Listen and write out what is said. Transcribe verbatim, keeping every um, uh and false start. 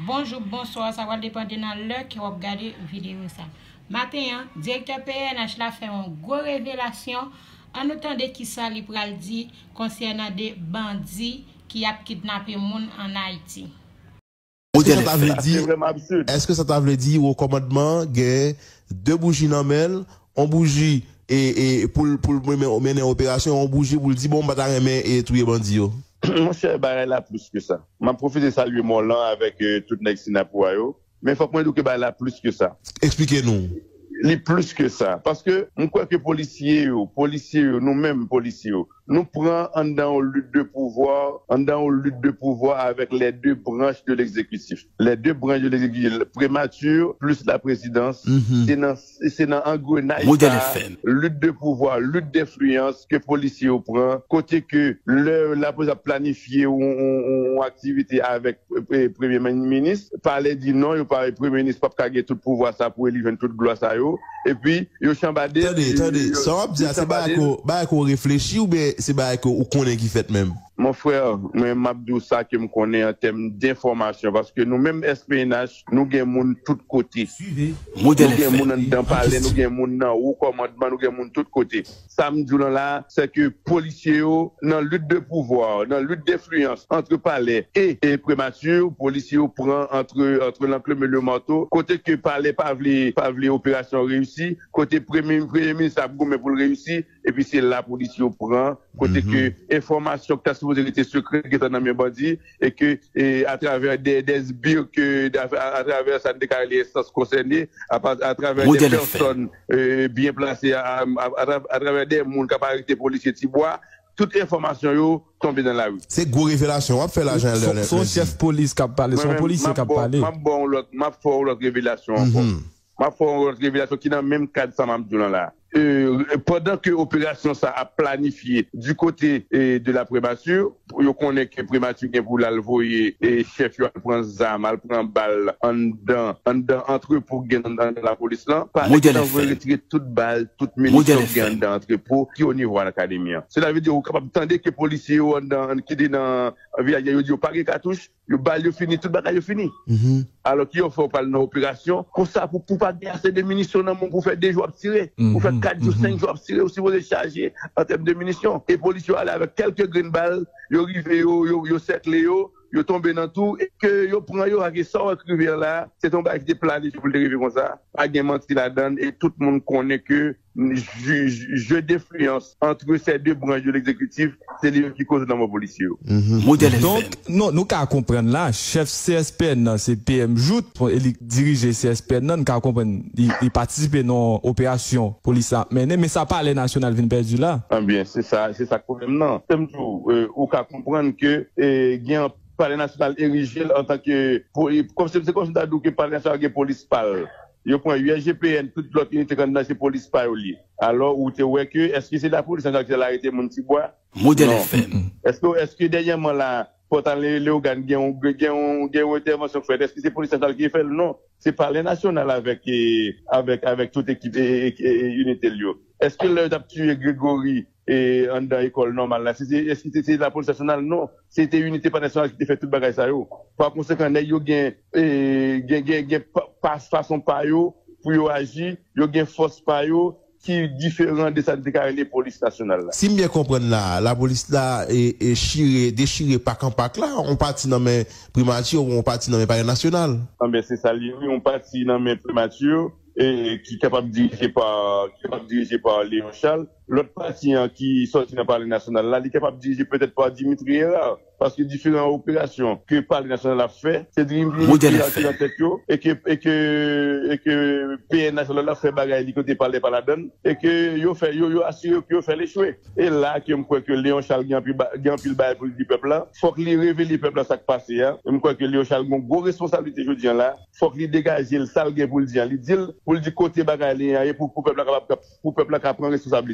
Bonjou, bonswa, sa pral depann de nan lè ke w ap gade videyo sa. Maten an, direktè P N H la fè yon gwo revelasyon. Ann nou tande kisa li pral di konsènan de bandi ki ap kidnape moun ann Ayiti. Èske sa ta vle di, èske sa ta vle di wo kòmandman gen de bouji nan men l, yon bouji e, e, pou l pou l mennen, mennen operasyon, yon bouji pou l di bon, m pa ta renmen e touye bandi yo? Monchè, bagay la plis ke sa. M ap pwofite salye Mòlan avèk eh, tout nèg Sinapo a yo. Men fòk mwen di w ke bagay la plis ke sa. Eksplike nou. Li plis ke sa. Paske m kwè ke polisye yo, polisye yo, nou menm polisye yo, nou pran anndan yon lit de pouvwa, anndan yon lit de pouvwa avèk les deux branches de l'exécutif. Les deux branches de l'exécutif, primati plis la prezidans, se nan se nan angrenaj sa, lit de pouvwa, lit denfliyans ke polisye yo pran, kote ke lè lapolis ap planifye yon, yon, yon, yon aktivite avèk eh, premye minis, palè di non, yo pa, premye minis p ap ka gen tout pouvwa sa pou li jwenn tout glwa sa yo, epi yo chanbade. Tande, tande, sa w ap di a, se bagay ke w reflechi oubyen se bagay ke w konnen ki fèt menm? Mon frè, mwen m ap di w sa ke m konnen an tèm denfòmasyon, paske nou menm S P N H, nou gen moun tout kote. Nou gen moun anndan palè, nou gen moun nan wo kòmandman, nou gen moun tout kote. Sa m di w lan la, se ke polisye yo nan lit de pouvwa, nan lit denfliyans antre palè e, e primati, polisye yo pran antre, antre Lanklemen Lemarto, kote ke palè pa vle, pa vle operasyon reyisi, kote premye, premye minis ap goumen pou l reyisi, epi se la polisye yo pran, kote ke enfòmasyon ki ta sipoze rete sekrè gentan nan men bandi, e ke e, atravè de, de sbir ke, atravè sa n te ka rele enstans konsène, atravè de pèsòn e, byen plase, atravè de moun k ap arete polisye Tibwa, tout enfòmasyon yo tonbe nan lari. Se gwo revelasyon w ap fè la, Jean Lendi. Se yon chèf polis k ap pale, se yon polisye k ap pale. M ap ba w lòt, m ap fè yon lòt revelasyon ankò. M ap fè yon lòt revelasyon ki nan menm kad sa m ap di w lan la. E, pandan ke operasyon sa ap planifye di kote e, de la primati, yo konnen ke primati gen pou l al voye e, chèf yo al pran zam, al pran bal anndan, anndan antrepo k gen anndan lapolis lan. Palè gentan voye retire tout bal, tout minisyon k gen anndan antrepo ki o nivo akademi an. Sela vle di ou kapab tande ke polisye yo anndan, ki te nan vilaj yo di yo pa gen katouch, yo bal yo fini, tout bagay yo fini. Alò ki yo fè w pral nan operasyon, konsa pou, pou pa gen ase de minisyon nan men w pou fè de jou ap tire, pou fè kat jou, senk jou ap tire, ou sipoze chaje an tèm de minisyon. E polis yo ale avèk kèlke grenn bal, yo rive, yo, yo, yo sèkle yo, yo tonbe nan tou, e ke yo pran yo, ak sa w wè k rive an la, se te yon bagay ki te planifye pou l te rive konsa. Pa gen manti ladan l, e tout moun konnen ke je, je, jeu d'influence entre ces deux branches de l'exécutif, se li menm ki koze lanmò polisye yo. Donk, nou, nou ka konprann la, chèf C S P N nan, se P M Jouthe, e li dirije C S P N nan, nou ka konprann, li, li patisipe nan operasyon polis la ap mennen, men sa Palè Nasyonal vin pèdi la. Ebyen, se sa, se sa k pwoblèm nan. Se m di w, e, ou ka konprann ke, e, gen Palè Nasyonal erije l antanke, kòmsi, se kòmsi m ta di w ke Palè Nasyonal gen polis pa l. Yo pran U S G P N, tout lòt inite k anndan se polis pa yo l ye. Alò, ou te wè ke, èske se lapolis nasyonal ki t al arete moun Tibwa? Non. Èske, èske dènyèman la, Pòtalè Leyogàn gen yon, gen yon, gen yon entèvansyon k fèt? Èske se polis nasyonal ki fè l? Non. Se Palè Nasyonal avèk, e, avèk, avèk tout ekip e, e, e, e inite l yo. Èske lè yo t ap tiye Gregory e, anndan ekòl nòmal la, se, se, èske se, se lapolis nasyonal? Non. Se te inite pa nasyonal ki te fè tout bagay sa yo. Pa konsekan, nèg yo gen, e, gen, gen, gen pa, pa, fason pa yo pou yo aji, yo gen fòs pa yo ki diferan de sa n te ka rele polis nasyonal la. Si m byen konprann la, lapolis la e, e chire, dechire pak an pak la, yon pati nan men primati, yon pati nan men Palè Nasyonal. Anben, se sa l ye, wi, yon pati nan men primati, e ki kapab dirije pa, ki kapab dirije pa Léon Charles. Lòt pati an ki sòti nan Palè Nasyonal la, li kapab dirije petèt pa Dimitri Hérard. Paske diferan operasyon ke Palè Nasyonal ap fè, se Dimitri Hérard ki nan tèt yo, e ke, e ke, e ke P N H la ap fè bagay li kote palè pa ladann, e ke yo fè, yo, yo asire yo ke yo fè l echwe. E la ke m kwè ke Léon Charles gen anpil ba, gen anpil bagay pou l di pèp la. Fòk li revele pèp la sa k pase a. E m kwè ke Léon Charles gen yon gwo responsablite jodi an la. Fòk li degaje l, sa l gen pou l di an, li di l, pou l di kote bagay li an ye, pou, pou pèp la kapab, pou pèp la ka pran responsablite.